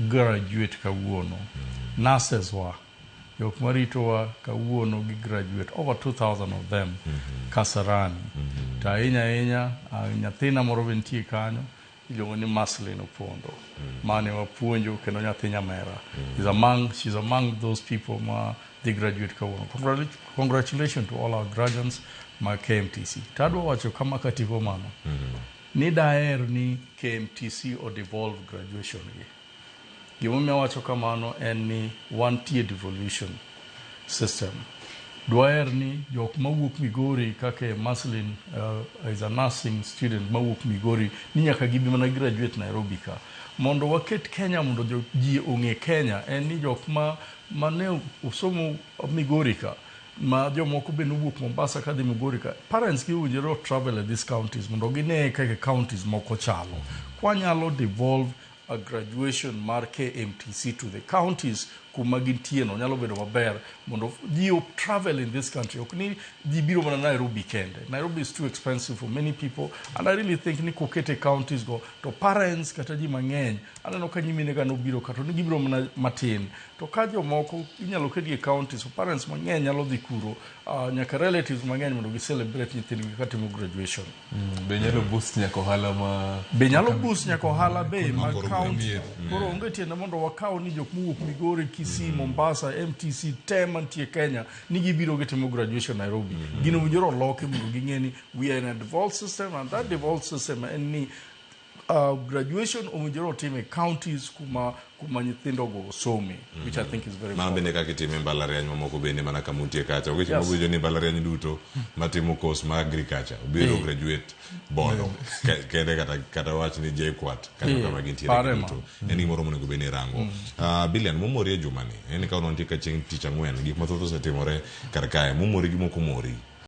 graduate kawuono. Nurses wa, jok maritowa kawuono gi graduate, over 2000 of them Kasarani. To ahinya ahinya, nyathina moro be nitie kanyo iluongo ni Maslin Opondo mane wapuonjo kendo nyathi nyamera. She's among those people ma dhi graduate kawuono. Congratulations to all our graduates ma KMTC. To adwa wacho kama katieko mano ni daher ni KMTC o devolve graduation gi. Gimomiyo awacho kamano en ni wantie devolution system. Dwaher ni jok mawuok Migori kaka Maslin is a nursing student mawuok Migori ni nyaka gibi mana graduate Nairobi ka. Mondo waket Kenya mondo ji ong'e Kenya en ni jok ma mane osomo Migori ka ma jomoko be nowuok Mombasa kadhi Migori ka parents gi owinjore travel e these counties mondo gine kaka counties moko chalo. Kwanyalo devolve a graduation mar KMTC to the counties kuma gintie no nyalo bedo maber mondo ji o travel in this country. Ok ni ji biro mana Nairobi kende. Nairobi is too expensive for many people, and I really think ni kokete counties go to parents kata ji mang'eny aneno ka nyimine ga nobiro ka to ni gibiro mana matin to ka jomoko inyalo ketgi e counties so parents mang'eny nyalo dhi kuro nyaka relatives mang'eny mondo gi celebrate nyithindgi katimo graduation. Be nyalo boost nyaka ohala ma Be nyalo boost nyaka ohala be mag koro county. mier. Koro onge tiende mondo wakaw ni jok mowuok Migori, Kisii, Mombasa, MTC te mantie Kenya ni gibiro gitimo graduation Nairobi. Gino owinjore oloki mondo ging'e ni we are in a devolved system, and that devolved system en ni graduation owinjore otim e counties kuma nyithindo go osome, which I think is very Mano important. bende kaka itime e mbalariany mamoko bende mana kama untie kacha weche mawinjo ni mbalariany duto matimo course mar agriculture obiro graduate bondo kende kata wach ni JKUAT kanyo kama gintiere Pare ma. duto en gimoro monego bed ni irango. Bilian momori e jumani en ka wantie ka chieng' tich ang'wen gik mathoth osetimore kar kae momori gi mok omori.